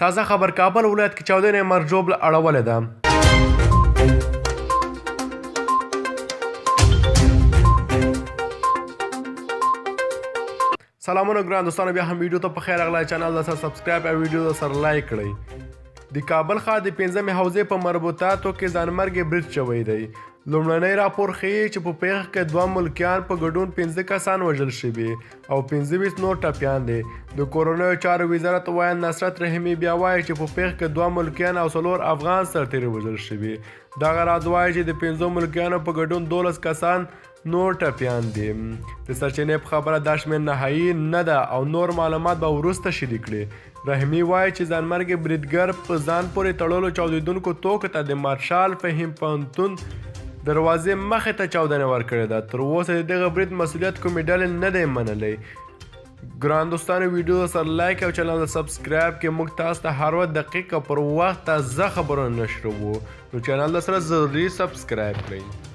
تازه خبر، کابل ولایت کې چاودنې مرګ ژوبله اړولې ده. سلامونه ګران دوستانو، بیا هم ویډیو ته په خیر راغلی. چینل د سره سبسکرایب او ویډیو د سره لایک کړئ. د کابل ښار د پنځمې حوزې په مربوطاتو کې ځانمرګی برید شوی دی. لومړنی راپور ښيي چې په پېښه کې دوه ملکیان په ګډون 5 کسان وژل شوي او 25 نور ټپیان دي. د کورنیو چارو وزارت ویاند نصرت رحیمي بیا وایي چې په پېښه کې دوه ملکیان او څلور افغان سرتېري وژل شوي. دغه راز وایي چې د پنځو ملکیانو په ګډون 12 کسان نور ټپیان دي. د سرچینې په خبره دا شمېر نهایي نه ده او نور معلومات به وروسته شریک کړي. رحیمي وایي چې ځانمرګي بریدګر په ځان پورې تړلو چاودېدونکو توکو ته د مارشال فهیم پوهنتون دروازې مخې ته چاودنه ورکړې ده. تر اوسه د دغه برید مسولیت کومې ډلې نه دی منلی. ګران دوستانو، ویډیو سره لایک او چینل سبسکرایب کې. موږ تاسو ته هر وخت دقیق او پر وخت تازه خبرونه نشروو، نو چینل سره ضروري سبسکرایب کړئ.